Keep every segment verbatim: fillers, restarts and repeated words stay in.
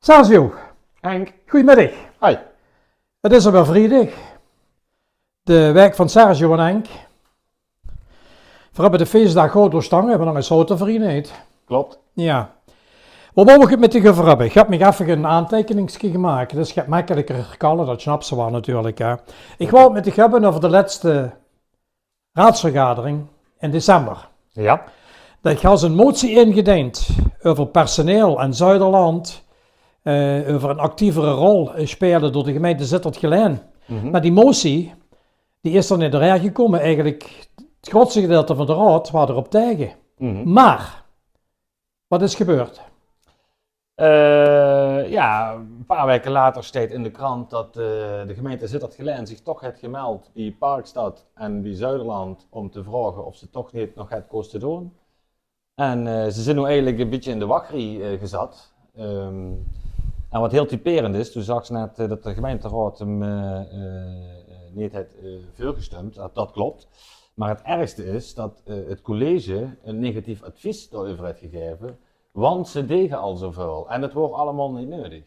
Sergio. Henk. Goeiemiddig. Hoi. Het is alweer vriedig. De waek van Sergio en Henk. Veer höbbe de feesdaag good doorstange, veer lange sote vrienheid. Klopt. Ja. Wo wou ich het mit dich euver höbbe? Ich höb mich effe ein aanteikeningske gemaak. Det is get mekkeliker kalle, det snaps se waal natuurlik, hè. Ich wou het mit dich höbbe euver de lètste raadsvergadering in december. Ja. Det ich has ein motie ingedeind euver personeel en Zuiderland, eh, euver ein actievere rol, eh, speelde door de gemeinte Zitterd-Gelaen. Mhm. Maar die motie, die is d'r neet doorhaer gekómme. Eigelik het grootste gedeilte van de raod waas d'r op taege. Mhm. Maar, wat is gebeurd? Eh, ja, ein paar waeke later steit in de krant det, eh, de gemeinte Zitterd-Gelaen zich toch haet gemeld bie Parkstad en bie Zuiderland óm te vraoge of ze toch neet nog get kóste doon. En, eh, ze zeen noe eigelik ein bietje in de wachrie, eh, gezat. Ehm, en wat hiel typerend is, doe zags se net, eh, det de gemeinteraod 'm, eh, eh, eh, neet haet, eh, veurgestump. Det, det klopt. Maar het ergste is det, eh, het college ein negatief advies daoreuver haet gegaeve, want ze dege al zoväöl. En het waor allemaol neet neudig.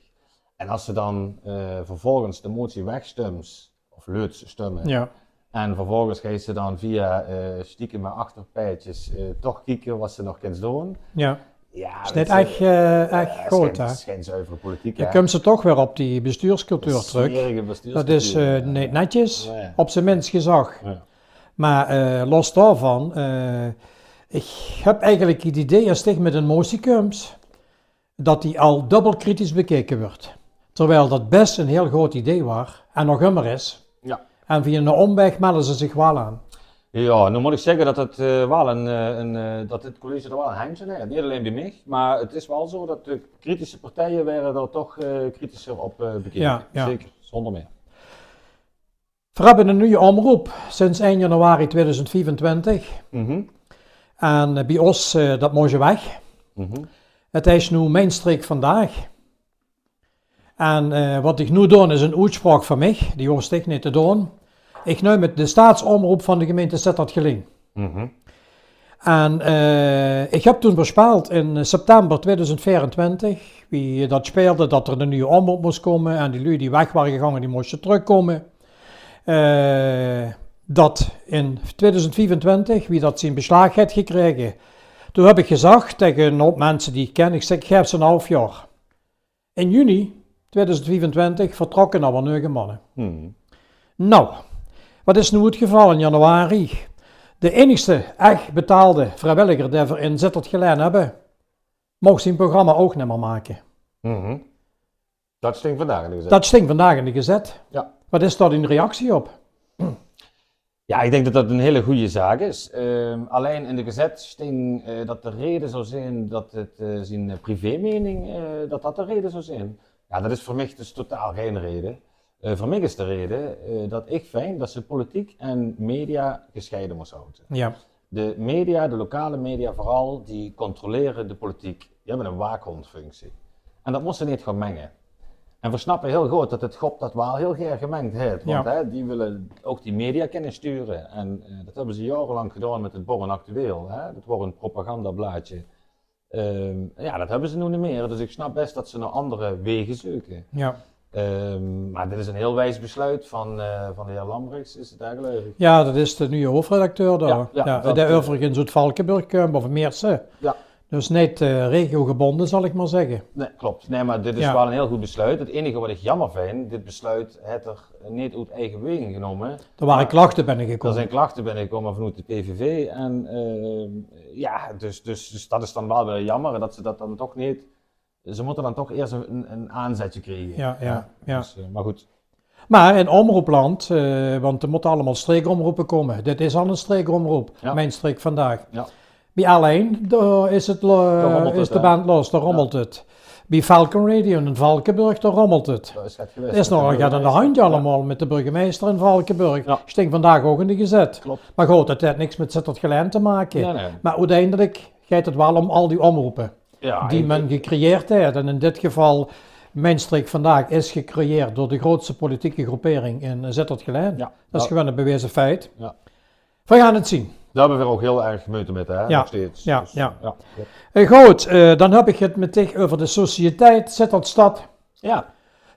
En as se dan, eh, vervolges de motie wegstumps, of leuts stumme. Ja. En vervolges geis se dan via, eh, stiekeme achterpaedjes, eh, toch kieke wat se nog kins doon. Ja. Ja, is neet ech, eh, ech good, hè? Het is gein zuivere politiek, hè? Dan kums se toch weer op die bestuurscultuur trök. Smerige bestuurscultuur, ja. Det is, eh, neet netjes, op z'n mins gezag. Ja. Maar, eh, los daorvan, eh, ich höb eigelik het idee, as ich mit ein motie kums, det die al dubbel kritisch bekeke wuuert. Terwiel det bès ein hiel good idee waas en nog ummer is. Ja. En via eine ómwaeg melde ze zich waal aan. Ja, noe mót ich zègke det het, eh, waal ein, eh, ein, eh, det het college d'r waal ein henj aan haet. Neet allein bie mich, maar het is waal zo det de kritische partije waere d'r toch, eh, kritischer op, eh, bekeke. Ja, ja. Zeker, zónger mier. Veer höbbe ein nuje ómroep sinds ein januari tweeduizend viefentwintig. Mhm. En, eh, bie ós, eh, det mós weg. Mhm. Het is noe Mien Streek Vandaag. En, eh, wat ich noe doon is ein oetspraok van mich, die hoofs dich neet te doon. Ich nuim het de staatsómroep van de gemeinte Zitterd-Gelaen. Mhm. En, eh, ich höb toen veurspeld in september tweeduizend veerentwintig, wie det speelde, det d'r ein nuje ómroep mós kómme en die luuj die weg waore gegange, die móste trökkómme. Eh, det in tweeduizend viefentwintig, wie det zien beslaag haet gekrege, toen höb ich gezag taenge ein hoop minse die ich ken, ich zèk: "Gaef ze ein haaf jaor." In juni tweeduizend viefentwintig vertrokke alweer neuge manne. Mhm. Noe, wat is noe het geval in januari? De einigste ech betaalde vriewilliger dae veer in Zitterd-Gelaen höbbe, moog zien programma ouch neet mier make. Mhm. Det sting vandaag in de gezèt. Det sting vandaag in de gezèt. Ja. Wat is dao dien reactie op? Ja, ich dink det det ein hiel gooj zaak is. Ehm, allein in de gezèt sting, eh, det de raeje zou zeen det het, eh, zien, eh, privémening, eh, det det de raeje zou zeen. Ja, det is veur mich dus totaal gein raeje. Eh, veur mich is de raeje, eh, det ich vinj det se politiek en media gescheie mós haoje. Ja. De media, de lokale media veural, die controlere de politiek. Die höbbe ein waakhóndjfunctie. En det mós se neet gaon menge. En veer snappe hiel good det het G O P det waal hiel gaer gemengd haet. Want, hè, die wille ouch die media kinne sture. En, eh, det höbbe ze jaorelank gedaon mit het Borren Actueel, hè. Det waor ein propagandablaadje. Ehm, ja, det höbbe ze noe neet mier. Dus ich snap bès det ze nao anger waege zeuke. Ja. Ehm, maar dit is ein hiel wies besluit van, eh, van de heer Lambrechts, is het dao, geluif ich? Ja, det is de nuje hoofdredacteur dao. Ja, ja, det, dae eh, euverigens oet Valkeberg kump, of Meersse. Ja. Dus neet, eh, regiogebónje, zal ich maar zègke. Nae, klopt. Nae, maar dit is waal ein hiel good besluit. Het einige wat ich jaomer vinj, dit besluit haet d'r neet oet eige beweging genómme. D'r wore klachte binnegekómme. D'r zeen klachte binnegekómme vanoet de P V V. En, eh, ja, dus, dus, dus det is dan waal weer jaomer det ze det dan toch neet, ze mótte dan toch eers ein, ein, ein aanzetje kriege. Ja, ja, ja. Dus, eh, maar good. Maar in ómroepland, eh, want d'r mótte allemaol streekomroepe kómme. Dit is al ein streekomroep, ja. Mien Streek Vandaag. Ja. Bie L1, dao is het lo-, is de band los, dao rómmelt het. Bie Falcon Radio in Valkeberg, dao rómmelt het. D'r is nogal get aan de handj allemaol mit de burgemeister in Valkeberg. Ja. Sting vandaag ouch in de gezèt. Klopt. Maar good, det haet niks mit Zitterd-Gelaen te make. Nae, nae. Maar oeteindelik geit het waal óm al die ómroepe die men gecreëerd haet. En in dit geval, Mien Streek Vandaag is gecreëerd door de grootste politieke groepering in Zitterd-Gelaen. Ja. Det is gewoon ein beweze feit. Ja. Veer gaon 't zien. Dao höbbe veer ouch hiel erg meujte mit, hè? Jao, nog steeds. Jao, dus, jao. Jao, klop. Eh, good, eh, dan höb ich 't mit dich euver de sociëteit Zitterd Stad. Jao.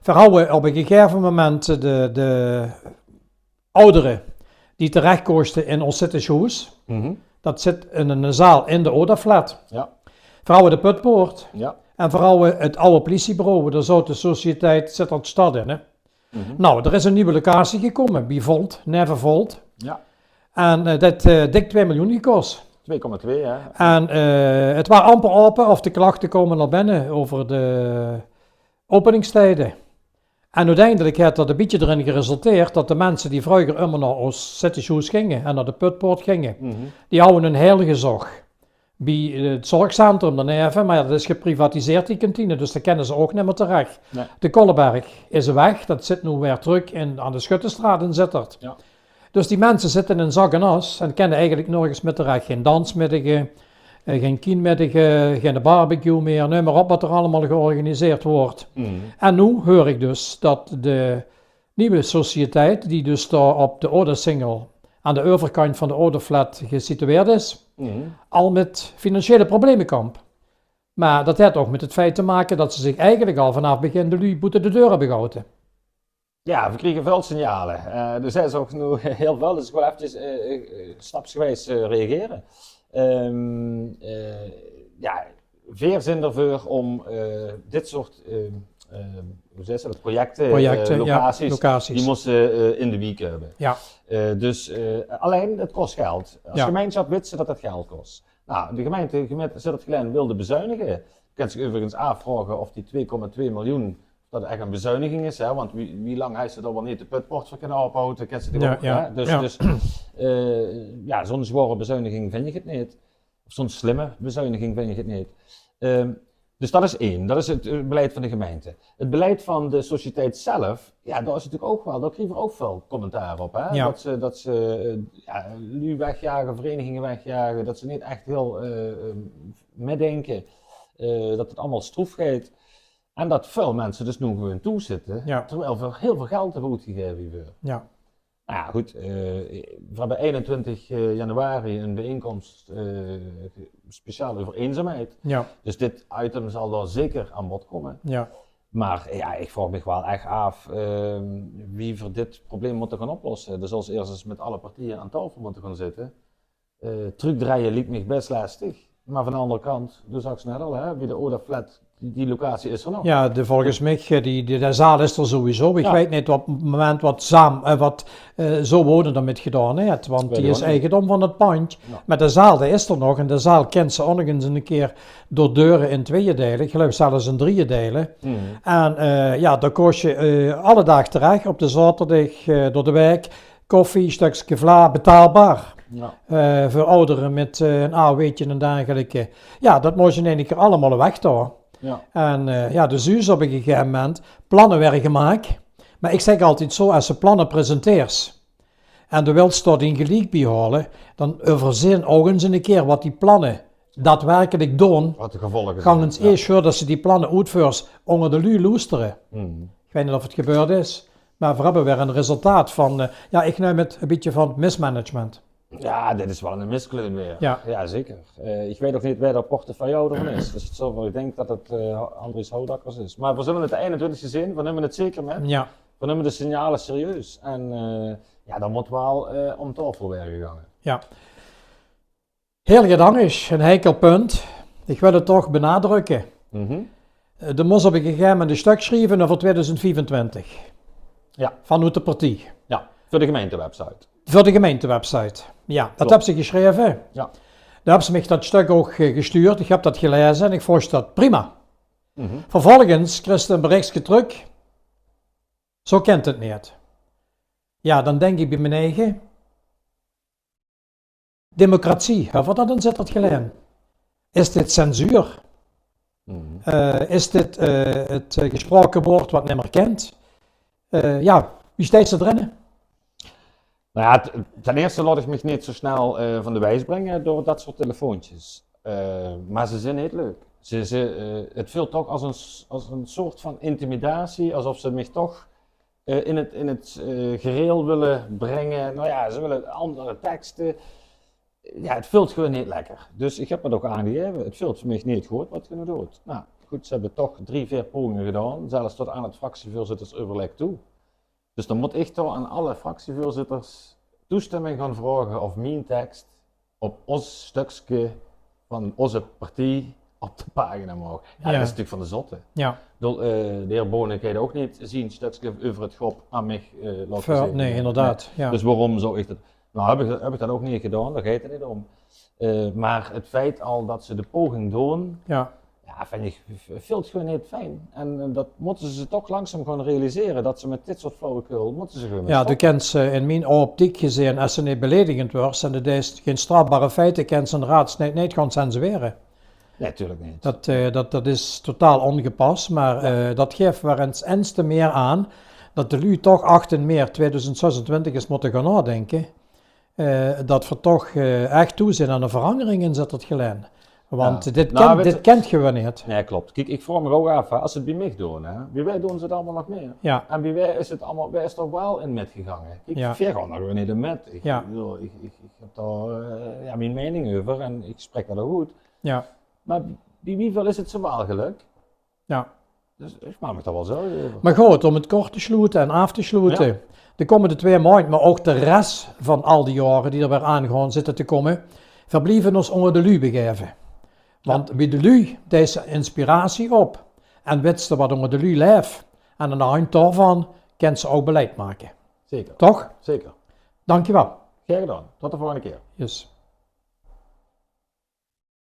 Veer hawwe op e gegaeve moment de, de aodere die terechkóste in ós Zittesj hoes. Mhm. Dat zit in 'n zaal in de Oda-flat. Jao. Veer hawwe de Putpoort. Jao. En veer hawwe 't aw pliesiebureau, dao zoot de sociëteit Zitterd Stad in, hè. Mhm. Nou, d'r is 'n nuuj locatie gekómme, bie Volt, neve Volt. Jao. En, eh, det haet, eh, dik twee miljoen gekos. Twee komma twee, jao. En, eh, 't waas amper aope of de klachte kómme nao binne euver de openingstieje. En oeteindelik haet dat e bietje d'rin geresulteerd dat de minse die vreuger ummer nao ós Zittesj hoes ginge en nao de Putpoort ginge, mhm, die hawwe 'n heil gezóch bie 't zorgcentrum daoneve, mer jao, dat is geprivatiseerd, die kantine, dus dao kinne ze ouch nimmer terech. Nae. De Kolleberg is weg, dat zit noe weer trök in, aan de Schuttestraat in Zitterd. Jao. Dus die minse zitte in zak en as en kinne eigelik nörges mie terech. Gein dansmiddige, eh, gein kienmiddige, gein barbecue mie, neum mer op wat d'r allemaol georganiseerd weurt. Mhm. En noe heur ich dus dat de nuuj sociëteit, die dus dao op de Oda-singel aan de euverkantj van de Oda-flat gesitueerd is, mhm, al mit financiële probleme kamp. Mer dat haet ouch mit 't feit te make dat ze zich eigelik al vanaaf begin de luuj boete de deur höbbe gehaoje. Jao, veer kriege väöl signale. Eh, d'r zeen ze ouch noe hiel väöl, dus ich wil efkes, eh, eh, stapsgewies, eh, reagere. Ehm, eh, jao, veer zeen d'rveur óm, eh, dit soort, ehm, ehm, wie zaes se dat, projecte, eh, projecte, jao, locaties, locaties, die mós se, eh, in de wiek höbbe. Jao. Eh, dus, eh, allein, 't kos geld. Es, jao, gemeinsjap wits se dat 't geld kos. Nou, de gemeinte, gemeinte Zitterd-Gelaen wilde bezuinige. Kins dich euverigens aafvraoge of die twee komma twee miljoen, of dat ech 'n bezuiniging is, hè? Want wie, wie lang haes se dao waal neet de Putpoort veur kinne aopehaoje, kins se toch ouch, hè? Dus, dus, eh, jao, zoe'n zwaore bezuiniging vinj ich 't neet. Of zoe'n slimme bezuiniging vinj ich 't neet. Ehm, dus dat is ein. Dat is 't, eh, beleid van de gemeinte. 't Beleid van de sociëteit zelf, jao, dao is natuurlik ouch waal, dao kriege veer ouch väöl commentaar op, hè? Jao. Dat ze, dat ze, eh, jao, luuj wegjage, vereniginge wegjage, dat ze neet ech hiel, eh, eh, mitdinke, eh, dat 't allemaol stroef geit. En dat väöl minse dus noe gewoon thoes zitte, jao, terwiel veer hiel väöl geld höbbe oetgegaeve hieveur. Jao. Nou jao, good, eh, veer höbbe einentwintig, eh, januari 'n bijeeinkóms, eh, speciaal euver einzaamheid. Jao. Dus dit item zal dao zeker aan bod kómme. Jao. Mer jao, ich vraog mich waal ech aaf, ehm, wie veer dit probleem mótte gaon oplosse. Dus d'r zólle veer iers ins mit alle partieje aan taofel mótte gaon zitte. Eh, trökdrejje liek mich bès lestig. Mer van de anger kant, doe zags se net al, hè, bie de Oda-flat, die, die locatie is d'r nog. Jao, de, volges mich, eh, die, die, de zaal is d'r sowieso. Ich weit neet op 't moment wat Sam, eh, wat, eh, Zo Wonen d'rmit gedaon haet, want die is eigendom van 't pandj. Jao. Mer de zaal, die is d'r nog. En de zaal kins se ouch nog ins 'ne kier door deure in twieë deile. Ich geluif zelfs in drieë deile. Mhm. En, eh, jao, dao kóns se, eh, alle daag terech, op de zaoterdig, eh, door de waek. Koffie, stökske vla, betaalbaar. Jao. Eh, veur aodere mit, eh, 'n A W-tje en dergelijke. Jao, dat mós se in eine kier allemaol wegdoon. Jao. En, eh, jao, dus is op e gegaeve moment, planne waere gemaak. Mer ich zèk altied zo, es se planne presenteers en doe wils dao dien geliek bie haole, dan euverzeen ouch ins 'ne kier wat die planne daadwerkelik doon. Wat de gevolge zeen. Gank ins eers veur dat se die planne oetveurs, ónger de luuj loestere. Mhm. Ich weit neet of 't gebeurd is, mer veer höbbe weer e resultaat van, eh, jao, ich neum 't e bietje van mismanagement. Jao, dit is waal 'ne miskleur weer. Jao. Jao, zeker. Eh, ich weit ouch neet wae de portefeuillehouder van is. Dus 't zal waal, ich dink dat 't, eh, Andries Houdakkers is. Mer veer zulle 't de einentwintigste zeen, veer numme 't zeker mit. Jao. Veer numme de signale serieus. En, eh, jao, dao mót waal, eh, óm taofel waere gegange. Jao. Hiel get angers, 'n heikel punt. Ich wil 't toch benadrukke. Mhm. Eh, de mós op e gegaeve moment e stök sjrieve euver tweeduizend viefentwintig. Jao. Vanoet de partie. Jao, veur de gemeintewebsite. Veur de gemeintewebsite. Jao, dat höbs se gesjreve. Jao. Doe höbs se mich dat stök ouch, eh, gesjtuurd. Ich höb dat gelaeze en ich vónj dat prima. Mhm. Vervolges kriegs se e berichske trök. Zo kint 't neet. Jao, dan dink ich bie mien eige, democratie, höbbe veer dat in Zitterd-Gelaen? Is dit censuur? Mhm. Eh, is dit, eh, 't, eh, gesproke woord wat nimmer kint? Eh, jao, wie steis se d'rin? Nou jao, t-, ten eerste laot ich mich neet zo snel, eh, van de wies bringe door dat soort telefoontjes. Eh, mer ze zeen neet leuk. Ze, ze, eh, 't veult toch es 'n s-, es 'n soort van intimidatie, esof ze mich toch eh, in het, in het eh, gereel wille bringe. Nou ja, ze wille andere tekste. Ja, het vult gewoon neet lekker. Dus ich höb het ouch aangegaeve. Het vult veur mich neet good wat geer noe doot. Nou, good, ze höbbe toch drie, veer poginge gedaon. Zelfs tot aan het fractieveurzitterseuverlèk toe. Dus dan mót ich toch aan alle fractieveurzitters toestömming gaon vraoge of mien teks op ós stökske van ózze partie op de pagina maag. Ja, det is natuurlik van de zotte. Ja. Ik bedoel, eh, de heer Bonen geit ouch neet zien stökske euver het gop aan mich eh laote zeen. Nee, inderdaad. Ja. Dus waorum zou ich det? Nou, höb ich, höb ich det ouch neet gedaon, dao geit het neet óm. Eh, maar het feit al det ze de poging doon, ja, ja, vind ich, vult gewoon neet fijn. En eh, det mótte ze toch langzaam gaon realisere, det ze met dit soort flauwekul mótte ze gewoon mee stoppe. Ja, doe kens eh, in mien optiek gezeen, es ze neet beledigend weurs en det is geen strafbare feite, kens ze inderdaad neet, neet gaon censurere. Nee, natuurlijk niet. Det, eh, det, det is totaal ongepas, maar eh, det geft weer ens, ens te meer aan det de luuj toch achttien maart tweeduizend zesentwintig ens mótte gaon naodinke. Eh, det veer toch eh, echt toe zien aan ein verangering in Zitterd-Gelaen. Want dit kent, dit kent gewoon neet. Nee, klopt. Kiek, ik vraog mich ouch aaf, hè, as ze het bie mich doon, hè, bie wae doon ze het allemaol nog mee? Ja. En bie wae is het allemaol, wae is d'r waal in mitgegange? Kiek, ja, veer gaon d'r gewoon neet in mit. Ik, ja, ik bedoel, ik, ik, ik heb dao eh, ja, mien mening euver en ik spreek det ouch oet. Ja. Maar bie wieväöl is het ze waal gelök? Ja. Dus ik maak mich dao waal zörg euver. Maar good, óm het kort te sloete en aaf te sloete. Ja. De kómmende twee maondj, maar ouch de res van al die jaore die d'r weer aan gaon zitte te kómme, veer blieve ós ónger de luuj begaeve. Want bie de luuj deis se inspiratie op. En wits se wat ónger de luuj laef. En aan de hand daovan kens se ouch beleid make. Zeker. Toch? Zeker. Dankjewel. Gaer gedaon. Tot de volgende keer. Yes.